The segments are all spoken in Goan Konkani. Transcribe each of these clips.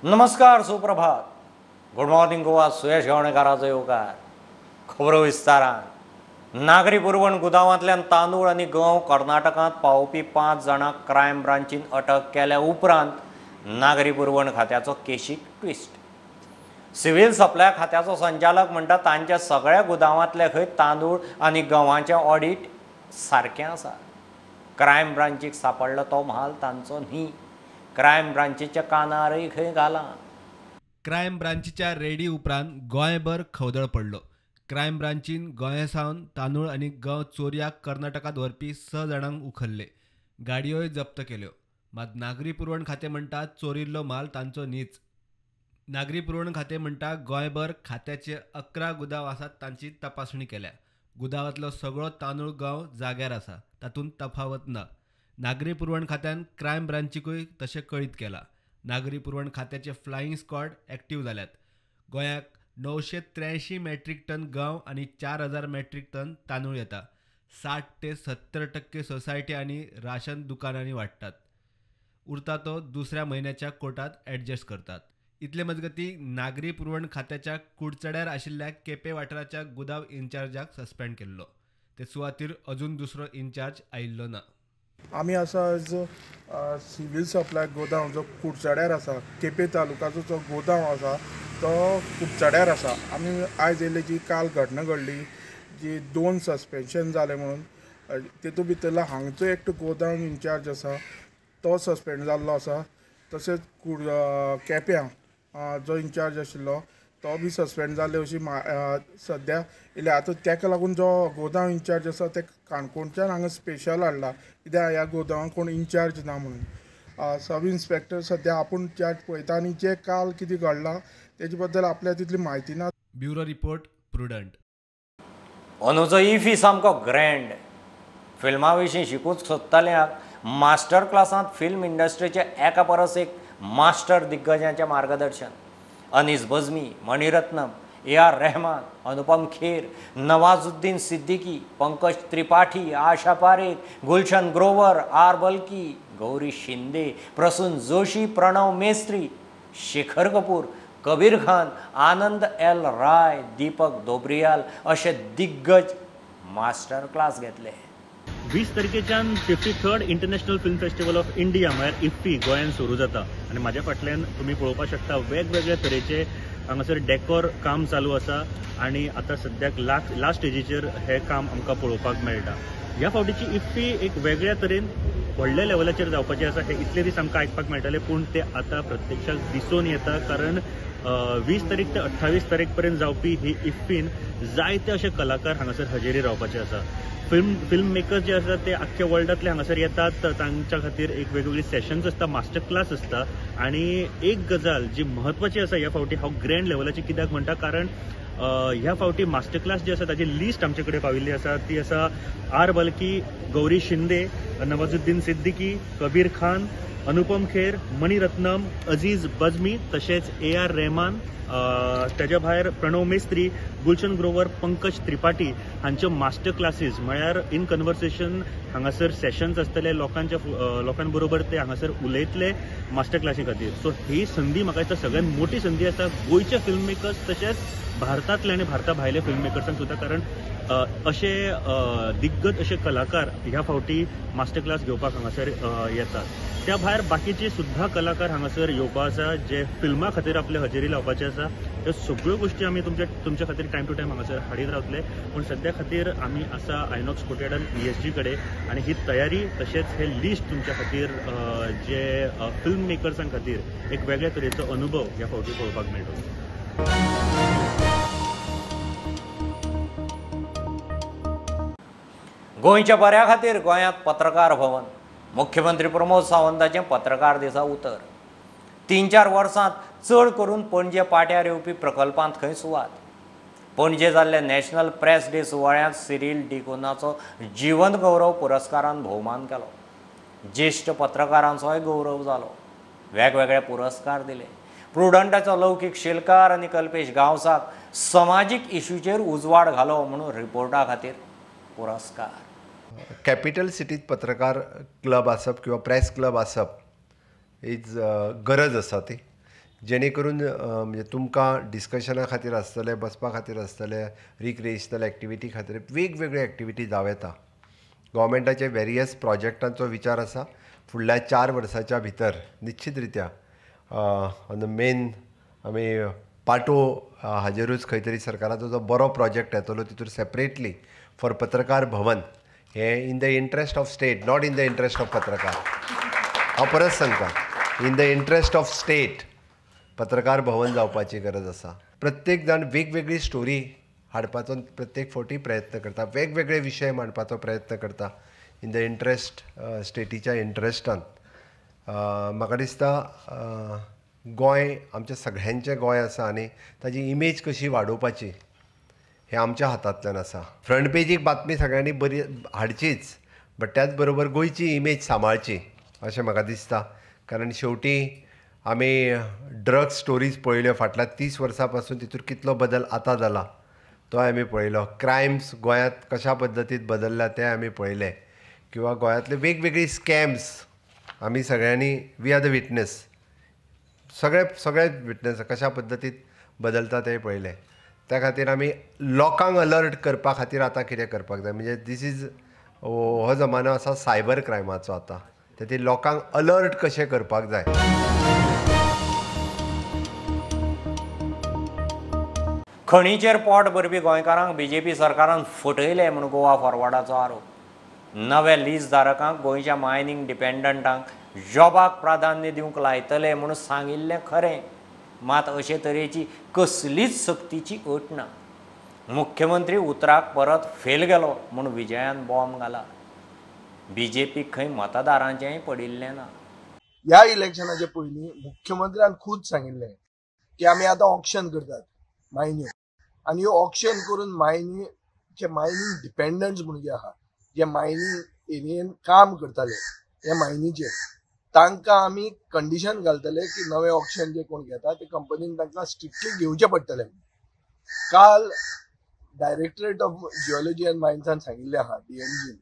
नमस्कार, सुप्रभात, गुड मॉर्निंग गोवा. सुयश गावणेकाराचो येवकार. खबरो विस्तारान. नागरी पुरवण गुदावांतल्यान तांदूळ आनी गंव कर्नाटकांत पावोवपी 5 जाणांक क्रायम ब्रांचीन अटक केल्या उपरांत नागरी पुरवण खात्याचो केशीक ट्विस्ट. सिव्हील सप्लाय खात्याचो संचालक म्हणटा तांच्या सगळ्या गुदावांतले खंय तांदूळ आनी गंवाचें ऑडीट सारकें आसा. क्रायम ब्रांचीक सापडलो तो म्हाल तांचो न्ही. क्रायम ब्रांचीच्या कानारय खंय घालां. क्रायम ब्रांचीच्या रेडी उपरांत गोंयभर खवदळ पडलो. क्रायम ब्रांचीन गोंया सावन तांदूळ आनी गंव चोरयाक कर्नाटकांत व्हरपी 6 जाणांक उखल्ले. गाडयोय जप्त केल्यो. मात नागरी पुरवण खातें म्हणटा चोरिल्लो माल तांचो न्हीच. नागरी पुरवण खातें म्हणटा गोंयभर खात्याचे 11 गुदांव आसात तांची तपासणी केल्या. गुदावांतलो सगळो तांदूळ गंव जाग्यार आसा, तातूंत तफावत ना. नागरी पुरवण खात्यान क्रायम ब्रांचीकूय तशें कळीत केलां. नागरी पुरवण खात्याचे फ्लायिंग स्क्वॉड एक्टिव्ह जाल्यात. गोंयाक 983 मेट्रीक टन गंव आनी 4000 मेट्रीक टन तांदूळ येता. 60 ते 70% सोसायटी आनी राशन दुकानांनी वांट्टात. उरता तो दुसऱ्या म्हयन्याच्या कोटात ॲडजस्ट करतात. इतले मजगती नागरी पुरवण खात्याच्या कुडचड्यार आशिल्ल्या केपें वाठाराच्या गुदाव इन्चार्जाक सस्पेंड केल्लो. ते सुवातीर अजून दुसरो इन्चार्ज आयिल्लो ना. आमी आसा आज सिव्हील सप्लाय गोदांव जो कुडचड्यार आसा, केपें तालुकाचो जो गोदांव आसा तो कुडचड्यार आसा. आमी आयज येयले जी काल घटना घडली, जी 2 सस्पेन्शन जालें म्हणून, तेतूंत भितरलो हांगचो एकटो गोदांव इन्चार्ज आसा तो सस्पेंड जाल्लो आसा. तशेंच केप्यां जो इन्चार्ज आशिल्लो तो बी सस्पेंड जाले अशी सद्या येयल्या. आतां ताका लागून जो गोदांव इन्चार्ज आसा ते काणकोणच्यान हांगा स्पेशल हाडला, कित्याक ह्या गोदांवाक कोण इन्चार्ज ना म्हणून. सब इन्स्पेक्टर सद्या आपूण चार्ज पळयता आनी जे काल कितें घडलां तेजे बद्दल आपल्याक तितली म्हायती ना. Bureau report, Prudent. अंदूचो इफी सामको ग्रँड. फिल्मा विशीं शिकूंक सोदतल्यांक मास्टर क्लासांत फिल्म इंडस्ट्रीचे एका परस एक मास्टर दिग्गजांचें मार्गदर्शन. Anees Bazmee, Mani Ratnam, A R Rahman, Anupam Kher, Nawazuddin Siddiqui, Pankaj Tripathi, Asha Parekh, Gulshan Grover, R Balki, Gauri Shinde, Prasoon Joshi, Pranav Mestri, Shekhar Kapur, Kabir Khan, Anand L Rai, Deepak Dobriyal अशे दिग्गज मास्टर क्लास घेतले. 20 तारखेच्यान 53rd international film festival of India म्हळ्यार इफ्फी गोंयांत सुरू जाता आनी म्हाज्या फाटल्यान तुमी पळोवपाक शकता वेगवेगळ्या तरेचे हांगासर डेकोर काम चालू आसा आनी आतां सद्याक लास्ट स्टेजीचेर हें काम आमकां पळोवपाक मेळटा. ह्या फावटीची इफ्फी एक वेगळ्या तरेन व्हडल्या लेवलाचेर जावपाचें आसा हें इतले दीस आमकां आयकपाक मेळटालें, पूण तें आतां प्रत्यक्षात दिसून येता. कारण 20 तारीख ते 28 तारीख पर्यंत जावपी ही इफ्फीन जायते अशे कलाकार हांगासर हजेरी रावपाचे आसा. फिल्म मेकर्स जे आसात ते आख्खे वर्ल्डांतले हांगासर येतात, तांच्या खातीर एक वेगवेगळी सेशन्स आसता, मास्टर क्लास आसता. आनी एक गजाल जी म्हत्वाची आसा ह्या फावटी हांव ग्रँड लेवलाची कित्याक म्हणटा, कारण ह्या फावटी मास्टर क्लास जी आसा ताची लिस्ट आमचे कडेन पाविल्ली आसा. ती आसा आर बल्की, गौरी शिंदे, नवाजुद्दीन सिद्दीकी, कबीर खान, अनुपम खेर, मणिरत्नम, अजीज बजमी, तशेंच ए आर रहमान, ताज्या भायर प्रणव मेस्त्री, गुलशन ग्रोवर, पंकज त्रिपाठी हांच्यो मास्टर क्लासीस म्हळ्यार इन कन्वर्सेशन हांगासर सेशन्स आसतले, लोकां बरोबर ते हांगासर उलयतले मास्टर क्लासी खातीर. सो ही संदी म्हाका दिसता सगळ्यात मोठी संदी आसा गोंयच्या फिल्म मेकर्स तशेंच भारतांतले आनी भारता भायले फिल्म मेकर्सांक सुद्दां, कारण अशे दिग्गज अशे कलाकार ह्या फावटी मास्टर क्लास घेवपाक हांगासर येतात. त्या भायर बाकीचे सुद्दां कलाकार हांगासर येवपा आसा जे फिल्मा खातीर आपले हजेरी लावपाचे आसा. ह्यो सगळ्यो गोश्टी आमी तुमच्या खातीर टायम टू टायम हांगासर हाडीत रावतले. पूण सद्या खातीर आमी आसा आयनॉक्स कोर्टयार्डान ESG कडेन आनी ही तयारी तशेंच हे लिस्ट तुमच्या खातीर जे फिल्म मेकर्सां खातीर एक वेगळ्या तरेचो अनुभव ह्या फावटी पळोवपाक मेळटलो. गोंयच्या बऱ्या खातीर गोंयांत पत्रकार भवन. मुख्यमंत्री प्रमोद सावंताचें पत्रकार दिसा उतर. 3-4 वर्सांत चड करून पणजे पाट्यार येवपी प्रकल्पांत खंय सुवात. पणजे जाल्ल्या नॅशनल प्रेस डे सुवाळ्यांत सिरील डिकुन्हाचो जीवन गौरव पुरस्कारान भोवमान केलो. ज्येश्ठ पत्रकारांचोय गौरव जालो. वेगवेगळे पुरस्कार दिले. प्रुडंटाचो लौकीक शेलकार आनी कल्पेश गांवसाक समाजीक इशूचेर उजवाड घालो म्हणून रिपोर्टा खातीर पुरस्कार. कॅपिटल सिटीत पत्रकार क्लब आसप किंवा प्रेस क्लब आसप is गरज आसा ती. जेणे करून म्हणजे तुमकां डिस्कशना खातीर आसतलें, बसपा खातीर आसतलें, रिक्रिएशनल एक्टिविटी खातीर वेगवेगळे एक्टिविटी जावं येता. गव्हर्मेंटाचे वेरियस प्रोजेक्टांचो विचार आसा. फुडल्या 4 वर्साच्या भितर निश्चित रित्या ऑन the main आमी पाटो हाजेरूच खंय तरी सरकाराचो जो बरो प्रोजेक्ट येतलो तितूर सेपरेटली फॉर पत्रकार भवन हें in the interest of state, not in the interest of पत्रकार. हांव परत सांगता, in the interest of state पत्रकार भवन जावपाची गरज आसा. प्रत्येक जाण वेगवेगळी स्टोरी हाडपाचो प्रत्येक फावटी प्रयत्न करता, वेगवेगळे विशय मांडपाचो प्रयत्न करता इन the interest स्टेटीच्या इंट्रस्टान. म्हाका दिसता गोंय आमच्या सगळ्यांचें गोंय आसा आनी ताजी इमेज कशी वाडोवपाची हें आमच्या हातांतल्यान आसा. फ्रंट पेजीक बातमी सगळ्यांनी बरी हाडचीच, बट त्याच बरोबर गोंयची इमेज सांबाळची अशें म्हाका दिसता. कारण शेवटी आमी ड्रग्स स्टोरीज पळयल्यो फाटल्या 30 वर्सां पासून, तितूर कितलो बदल आतां जाला तो आमी पळयलो. क्रायम्स गोंयांत कशा पद्दतीन बदल्ल्या ते आमी पळयले, किंवा गोंयांतले वेगवेगळी स्कॅम्स आमी सगळ्यांनी, we are the witness, सगळे सगळे विटनेस कशा पद्दतीन बदलता ते पळयले. त्या खातीर आमी लोकांक अलर्ट करपा खातीर आतां कितें करपाक जाय, म्हणजे दीस is हो जमानो आसा सायबर क्रायमाचो आतां, ते लोकांक अलर्ट कशें करपाक जाय. खणीचेर पोट भरपी गोंयकारांक बीजेपी सरकारान फटयले म्हूण गोवा फॉरवर्डाचो आरोप. नव्या लीज धारकांक गोंयच्या मायनींग डिपेंडंटांक जॉबाक प्राधान्य दिवंक लायतले म्हूण सांगिल्लें खरें, मात अशे तरेची कसलीच सक्तीची अट ना. मुख्यमंत्री उतराक परत फेल गेलो म्हूण विजयान बॉम्ब घाला. बीजेपीक खंय मतदारांचेंय पडिल्लें ना. ह्या इलेक्शनाच्या पयलीं मुख्यमंत्र्यान खूद सांगिल्लें की आमी आतां ऑक्शन करतात मायन्यो, आनी ह्यो ऑक्शन करून मायनीचे मायनींग डिपेंडंट्स म्हणून जे आहा, जे मायनींग एरियेन काम करताले हे मायनीचे, तांकां आमी कंडिशन घालतले की नवे ऑक्शन जे कोण घेता ते कंपनीन तांकां स्ट्रिक्टली घेवचें पडटलें. काल डायरेक्टरेट ऑफ जिओलॉजी अँड मायन्सान सांगिल्लें आहा डीएमजीन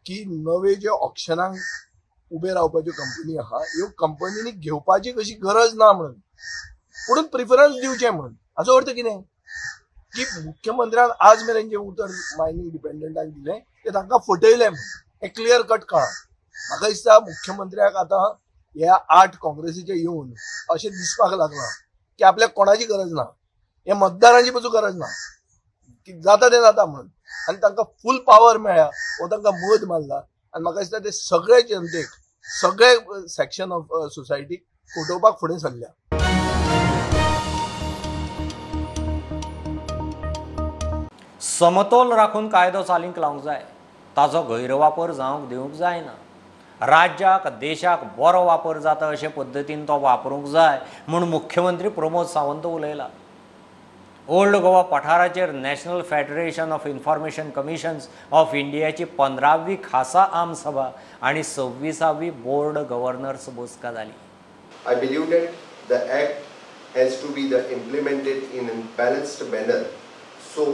की नवे जे ऑक्शनाक उबे रावपाच्यो कंपनी आहा ह्यो कंपनींनी घेवपाची कशी गरज ना म्हणून, पुणून प्रिफरन्स दिवचें म्हणून. हाचो अर्थ कितें की मुख्यमंत्र्यान आज मेरेन जें उतर मायनींग डिपेंडंटांक दिलें तें तांकां फटयलें म्हणून हें क्लियर कट कळ्ळां. म्हाका दिसता मुख्यमंत्र्याक आतां ह्या 8 काँग्रेसीचे येवन अशें दिसपाक लागलां की आपल्याक कोणाची गरज ना, हे मतदारांची पसून गरज ना, की जाता तें जाता म्हणून, आनी तांकां फूल पावर मेळ्ळ्या, हो तांकां मद मारला. आनी म्हाका दिसता ते सगळे जनतेक, सगळे सेक्शन ऑफ सोसायटीक फटोवपाक फुडें सरल्या. समतोल राखून कायदो चालीक लावंक जाय, ताजो गैरवापर जावंक दिवंक जायना. राज्याक देशाक बरो वापर जाता अशे पद्दतीन तो वापरूंक जाय म्हूण मुख्यमंत्री प्रमोद सावंत उलयला. ओल्ड गोवा पठाराचेर national federation of information commissions of इंडियाची 15वी खासा आमसभा आनी 26वी बोर्ड गव्हर्नर्स बसका जाली. I believe that the act has to be the implemented in a balanced manner so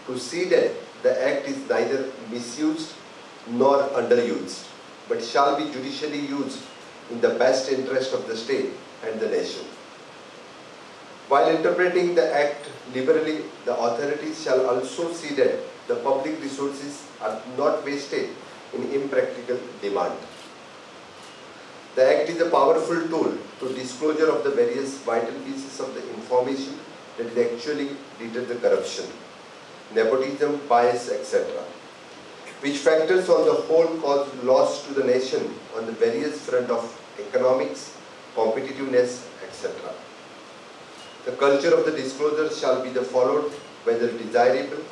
to see that the act is neither misused nor underused, but shall be judicially used in the best interest of the state and the nation. While interpreting the act liberally, the authorities shall also see that the public resources are not wasted in impractical demand. The act is a powerful tool to disclosure of the various vital pieces of the information that is actually deter the corruption, nepotism, bias, etc., which factors on the whole cause loss to the nation on the various front of economics, competitiveness, etc. The culture of the disclosure shall be the followed whether desirable,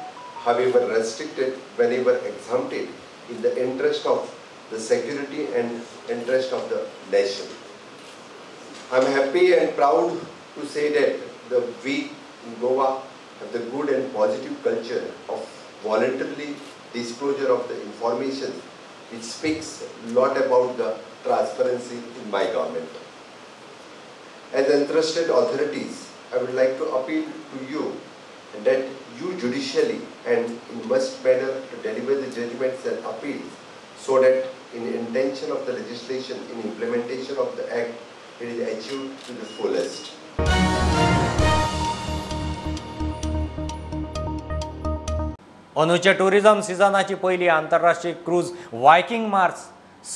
however restricted, whenever exempted, in the interest of the security and interest of the nation. I am happy and proud to say that we in Goa have the good and positive culture of voluntarily disclosure of the information, which speaks a lot about the transparency in my government. As entrusted authorities, I would like to appeal to you that you judicially and in must manner to deliver the judgments and appeals so that in intention of the legislation, in implementation of the act, it is achieved to the fullest. अंदूच्या टुरिझम सिजनाची पयली आंतरराष्ट्रीय क्रूज वायकिंग मार्स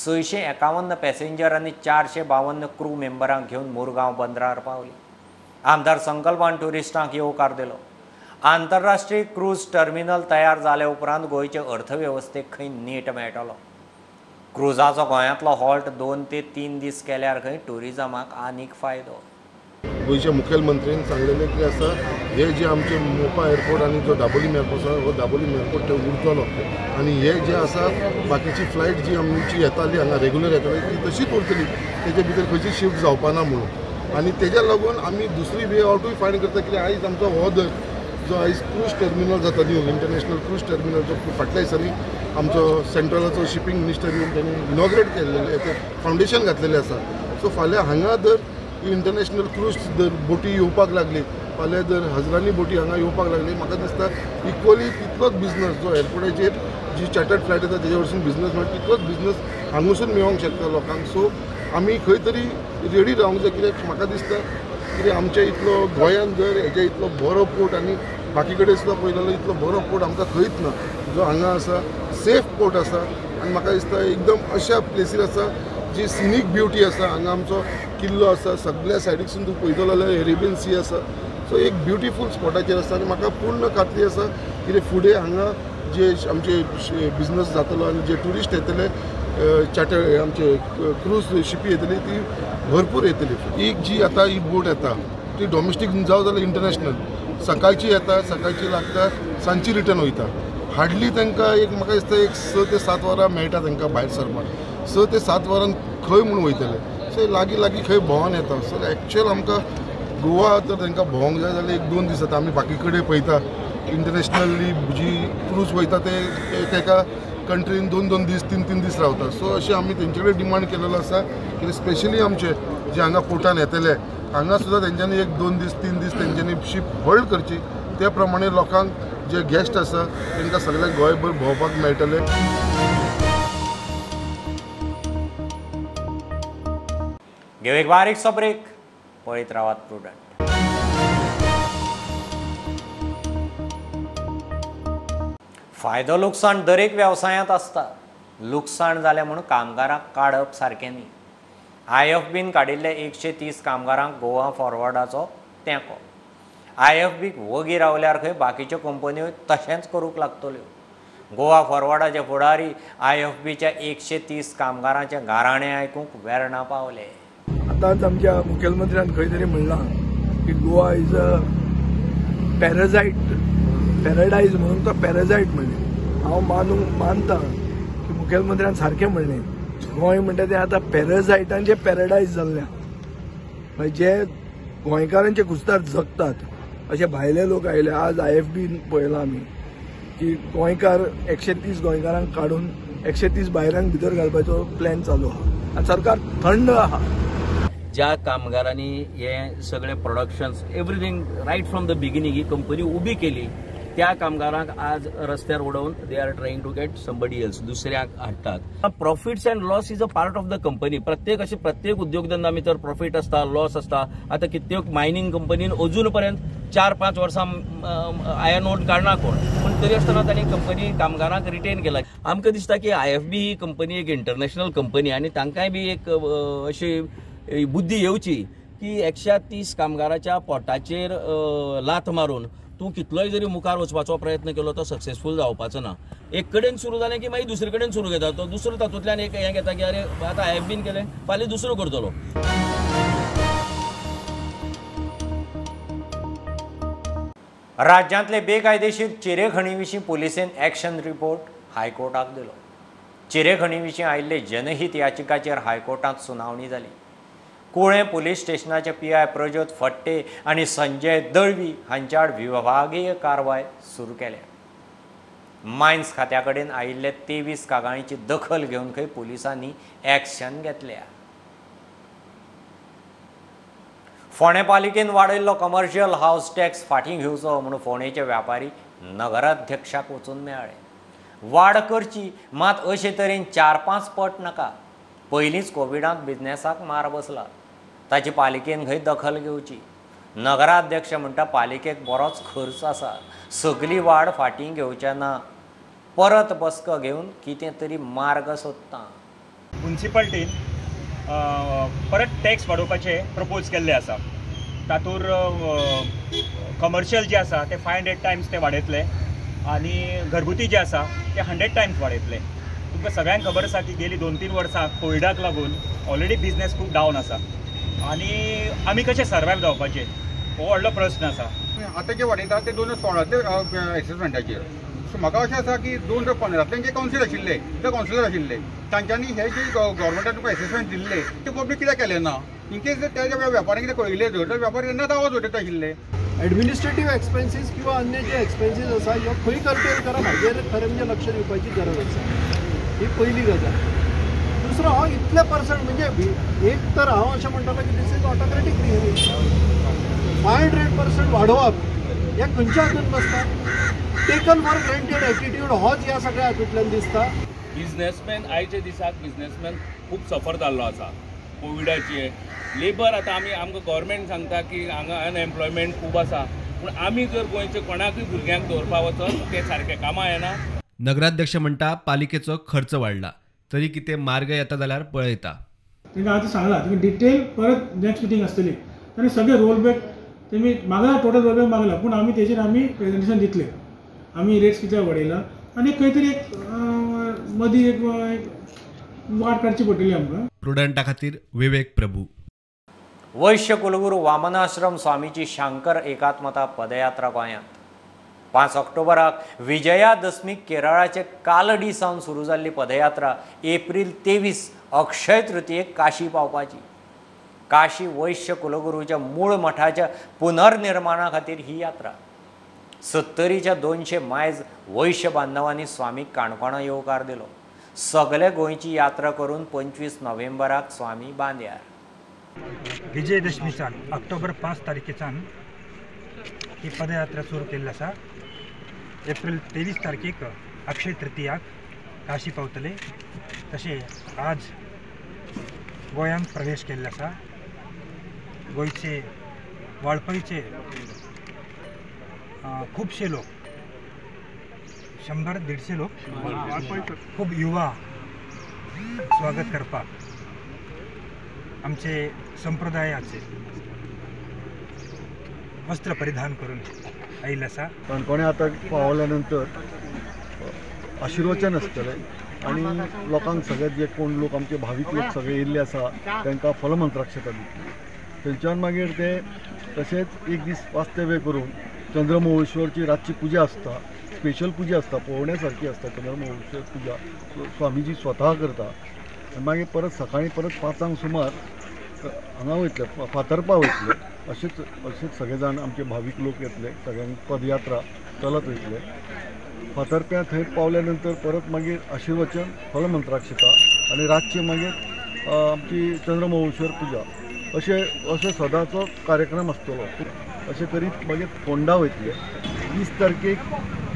651 पॅसेंजर आनी 452 क्रू मेंबरांक घेवन मुरगांव बंदरार पावली. आमदार संकल्पान ट्युरिस्टांक येवकार दिलो. आंतरराष्ट्रीय क्रूज टर्मिनल तयार जाले उपरांत गोंयचे अर्थवेवस्थेक खंय नेट मेळटलो. क्रुजाचो गोंयांतलो हॉल्ट 2 ते 3 दीस केल्यार खंय ट्युरिझमाक आनीक फायदो. गोंयच्या मुखेलमंत्र्यान सांगलेलें की आसा हे जे आमचे मोपा एअरपोर्ट आनी जो दाबोलीम एअरपोर्ट आसा हो दाबोलीम एअरपोर्ट ते उरतलो आनी हे जे आसा बाकीची फ्लायट जी आमची येताली हांगा रेगुलर येताली ती तशीच उरतली, तेजे भितर खंयची शिफ्ट जावपा ना म्हणून. आनी तेज्या लागून आमी दुसरी वे आवटूय फायंड करता कित्याक आयज आमचो हो जो आयज क्रूज टर्मिनल जाता न्यू इंटरनॅशनल क्रूज टर्मिनल जो फाटल्या दिसांनी आमचो सेंट्रलाचो शिपींग मिनिस्टर येवन तांणी इनॉग्रेट केल्लें, तें फावंडेशन घातलेलें आसा. सो फाल्यां हांगा जर इंटरनॅशनल क्रूज जर बोटी येवपाक लागली, फाल्यां जर हजरांनी बोटी हांगा येवपाक लागली, म्हाका दिसता इक्वली तितलोच बिजनस जो एअरपोर्टाचेर जी चार्टर्ड फ्लायट येता तेजे वरसून बिजनस मेळटा तितलोच बिजनस हांगासून मेळोंक शकता लोकांक. सो आमी खंय तरी रेडी रावंक जाय कित्याक म्हाका दिसता कित्याक आमच्या इतलो गोंयांत जर हेज्या इतलो बरो पोर्ट आनी बाकी कडेन सुद्दां पळयलो इतलो बरो पोर्ट आमकां खंयच ना जो हांगा आसा, सेफ पोर्ट आसा. आनी म्हाका दिसता एकदम अशा प्लेसीर आसा जी सिनीक ब्युटी आसा. हांगा आमचो किल्लो आसा, सगळ्या सायडीकसून तूं पळयतलो जाल्यार अरेबियन सी आसा. सो एक ब्युटिफूल स्पॉटाचेर आसा आनी म्हाका पूर्ण खात्री आसा कितें फुडें हांगा जे आमचे बिजनस जातलो आनी जे ट्युरिस्ट येतले चार्टर्ड आमचे क्रूज शिपी येतली ती भरपूर येतली. एक जी आतां ही बोट येता ती डॉमेस्टीक जावं जाल्यार इंटरनॅशनल, सकाळची येता, सकाळची लागता, सांजची रिटर्न वयता. हार्डली तांकां एक म्हाका दिसता एक 6 ते 7 वरां मेळटा तांकां भायर सरपाक. 6 ते 7 वरां खंय म्हूण वयतले, सो लागीं लागीं खंय भोंवन येता. सो एक्चुअल आमकां गोवा तर तांकां भोंवंक जाय जाल्यार 1-2 दीस जाता. आमी बाकी कडेन पळयता इंटरनॅशनली जी क्रूज वयता ते एका कंट्रीन 2-2 दीस 3-3 दीस रावता. सो अशें आमी तेंचे कडेन डिमांड केलेलो आसा की स्पेशली आमचे जे हांगा पोर्टान येतले हांगा सुद्दां तेंच्यांनी 1-2 दीस 3 दीस तेंच्यांनी शीप होल्ड करची, त्या प्रमाणे लोकांक जे गेस्ट आसा तांकां सगळ्यांक गोंयभर भोंवपाक मेळटलें. घेव एक बारीकसो ब्रेक, पळयत रावात प्रुडंट. फायदो लुकसाण दरेक वेवसायांत आसता. लुकसाण जालें म्हूण कामगारांक काडप सारकें न्ही. IFBन काडिल्ले 130 कामगारांक गोवा फॉरवर्डाचो तेंको. IFBक वगी रावल्यार खंय बाकीच्यो कंपन्यो तशेंच करूंक लागतल्यो. गोवा फॉरवर्डाचे फुडारी IFBच्या 130 कामगारांचें गाराणें आयकूंक वेर्णा पावले. आतांच आमच्या मुखेलमंत्र्यान खंय तरी म्हणलां की Goa is a parasite, paradise म्हणून तो पॅराझायट म्हणलें. हांव मानता की मुखेलमंत्र्यान सारकें म्हणलें, गोंय म्हणटा तें आतां पॅराझायटांचें पॅराडायज जाल्लें. म्हणजे जे गोंयकारांचे कुस्तार जगतात अशे भायले लोक आयले. आज IFB पळयलां आमी की गोंयकार 130 गोंयकारांक काडून 130 भायल्यांक भितर घालपाचो प्लॅन चालू आहा आनी सरकार थंड आहा. ज्या कामगारांनी हे सगळे productions everything right from the beginning he company उबी केली त्या कामगारांक आज रस्त्यार उडोवन they are trying to get somebody else, दुसऱ्यांक हाडटात. Profits and loss is a part of the company. प्रत्येक अशे प्रत्येक उद्योगधंदा भितर प्रॉफिट आसता, लॉस आसता. आतां कित्येक मायनींग कंपनीन अजून पर्यंत 4-5 वर्सां आयर्न ओर काडना कोण, पूण तरी आसतना तांणी कंपनी कामगारांक रिटेन केला. आमकां दिसता की IFB ही कंपनी एक इंटरनॅशनल कंपनी आनी तांकांय बी एक अशी बुद्धी येवची की 130 कामगाराच्या पोटाचेर लाथ मारून तूं कितलोय जरी मुखार वचपाचो प्रयत्न केलो तो सक्सेसफूल जावपाचो ना. एक कडेन सुरू जालें की मागीर दुसरे कडेन सुरू घेता, तो दुसरो तातूंतल्यान एक हें घेता की अरे आतां IFBन केलें फाल्यां दुसरो करतलो. राज्यांतले बेकायदेशीर चिरेखणी विशीं पुलिसेन एक्शन रिपोर्ट हायकोर्टाक दिलो. चिरेखणी विशीं आयिल्ले जनहीत याचिकाचेर हायकोर्टांत सुनावणी जाली. कुळें पुलीस स्टेशनाचे PI Prajyot फट्टे आनी संजय दळवी हांच्या आड विभागीय कारवाय सुरू केल्या. मायन्स खात्या कडेन आयिल्ले 23 कागाळींची दखल घेवन खंय पुलिसांनी एक्शन घेतल्या. फोंडें पालिकेन वाडयल्लो कमर्शियल हावस टॅक्स फाटीं घेवचो म्हणून फोंडेचे व्यापारी नगराध्यक्षाक वचून मेळ्ळे. वाड करची मात अशे तरेन 4-5 पट नाका. पयलींच कोविडांत बिजनेसाक मार बसला, ताची पालिकेन खंय दखल घेवची. नगराध्यक्ष म्हणटा पालिकेक बरोच खर्च आसा, सगली वाड फाटीं घेवचे ना. परत बसका घेवन कितें तरी मार्ग सोदता. म्युनिसिपालिटीन परत टॅक्स वाडोवपाचे प्रपोज केल्ले आसा. तातूंत कमर्शियल जे आसा ते 500 टायम्स ते वाडयतले आनी घरगुती जे आसा ते 100 टायम्स वाडयतले. तुमकां सगळ्यांक खबर आसा की गेली 2-3 वर्सां कोविडाक लागून ऑलरेडी बिजनेस खूब डावन आसा आनी आमी कशें सर्वायव जावपाचें हो व्हडलो प्रस्न आसा. आतां जे वाडयता ते 2016 एसेसमेंटाचेर. सो म्हाका अशें आसा की 2015 जे कावन्सील आशिल्ले ते कावन्सिलर आशिल्ले तांच्यांनी हे जे गव्हर्मेंटान तुका एसेसमेंट दिल्ले ते पब्लीक कित्याक केलें ना? इनकेस त्या वेपाऱ्यांक कितें कळिल्लें जर तर वेपारी तेन्नाच आवाज उठयता आशिल्ले. एडमिनिस्ट्रेटीव एक्सपेन्सीस किंवा अन्य जे एक्सपेन्सीस आसा ह्यो खंय कर्टेल करप हाजेर खरें म्हणजे लक्ष दिवपाची गरज आसा. ही पयली गजाल. दुसरो हो इतले पर्संट म्हणजे एक तर हांव अशें म्हणटलो की this is autocratic behaviour. 500% वाडोवप हें खंयच्या हातून बसता? टेकन फॉर ग्रेंटेड एटिट्यूड होच ह्या सगळ्या हातूंतल्यान दिसता. बिजनेसमॅन आयच्या दिसाक बिजनेसमॅन खूब सफर जाल्लो आसा कोविडाचे. लेबर आतां आमी आमकां गव्हर्मेंट सांगता की हांगा अनएम्प्लॉयमेंट खूब आसा, पूण आमी जर गोंयचे कोणाकूय भुरग्यांक दवरपा वचत ते सारके कामां येना. नगराध्यक्ष म्हणटा पालिकेचो खर्च वाडला तरी कितें मार्ग येता जाल्यार पळयता. तांकां आतां सांगलां तुमी डिटेल परत नेक्स्ट मिटींग आसतली आनी सगळे रोल बॅक तेमी मागला, टोटल रोल बॅक मागला, पूण आमी तेजेर आमी प्रेजेंटेशन दितले, आमी रेट्स कित्याक वाडयला आनी खंय तरी एक मदीं एक वाट काडची पडटली आमकां. प्रुडंटा खातीर विवेक प्रभू. वैश्य कुलगुरू वामनाश्रम स्वामीची शांकर एकात्मता पदयात्रा गोंयांत 5 ऑक्टोबराक विजयादशमी केरळाचे कालडी सावन सुरू जाल्ली पदयात्रा एप्रील 23 अक्षय तृतीयेक काशी पावपाची. काशी वैश्य कुलगुरूच्या मूळ मठाच्या पुनर्निर्माणा खातीर ही यात्रा. 70च्या 200 मायज वैश्य बांधवांनी स्वामीक काणकोणा येवकार दिलो. सगळे गोंयची यात्रा करून 25 नोव्हेंबराक स्वामी बांद्यार. विजयदशमीच्यान ऑक्टोबर 5 तारखेच्यान ही पदयात्रा सुरू केल्ली आसा. एप्रिल 23 तारखेक अक्षय तृतीयाक काशी पावतले. तशें आज गोंयांत प्रवेश केल्लो आसा. गोंयचे वाळपयचे खुबशे लोक 100-150 लोक खूब युवा स्वागत करपाक आमचे संप्रदायाचे वस्त्र परिधान करून आयिल्ले आसा. काणकोणे आतां पावल्या नंतर आशिर्वचन आसतलें आनी लोकांक सगळे जे कोण लोक आमचे भावीक लोक सगळे येयल्ले आसा तांकां फलमंत्राक्षता दितली. थंयच्यान मागीर ते तशेंच एक दीस वास्तव्य करून चंद्रमौळेश्वरची रातची पुजा आसता, स्पेशल पुजा आसता, पळोवण्या सारकी आसता चंद्रमौळेश्वर पुजा स्वामीजी स्वता करता. आनी मागीर परत सकाळीं परत 5 सुमार हांगा वयतले, फातर्पा वयतले. अशेंच अशेंच सगळे जाण आमचे भावीक लोक येतले, सगळ्यांक पदयात्रा चलत वयतले. फातर्प्यां थंय पावल्या नंतर परत मागीर आशिर्वचन फलमंत्राक्षता आनी रातची मागीर आमची चंद्रमौळेश्वर पुजा अशें अशें सदांचो कार्यक्रम आसतलो. अशें करीत मागीर फोंडा वयतले. 20 तारखेक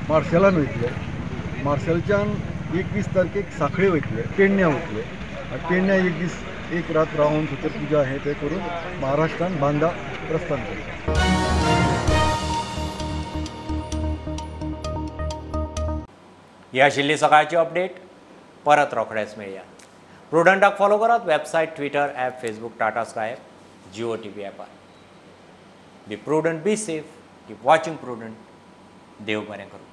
मार्सेलान वयतले. मार्सेलच्यान 21 तारखेक सांखळे वयतले, पेडण्यां वयतले. आनी पेडण्यां एक दीस एक रात रावन थंयसर पुजा हें तें करून महाराष्ट्रान बांदा प्रस्थान करता. ही आशिल्ली सकाळची अपडेट. परत रोखडेच मेळया. प्रुडंटाक फॉलो करात website, Twitter app, Facebook, Tata Sky app, Jio TV ॲपार. Be prudent, be safe, keep watching Prudent. देव बरें करूं.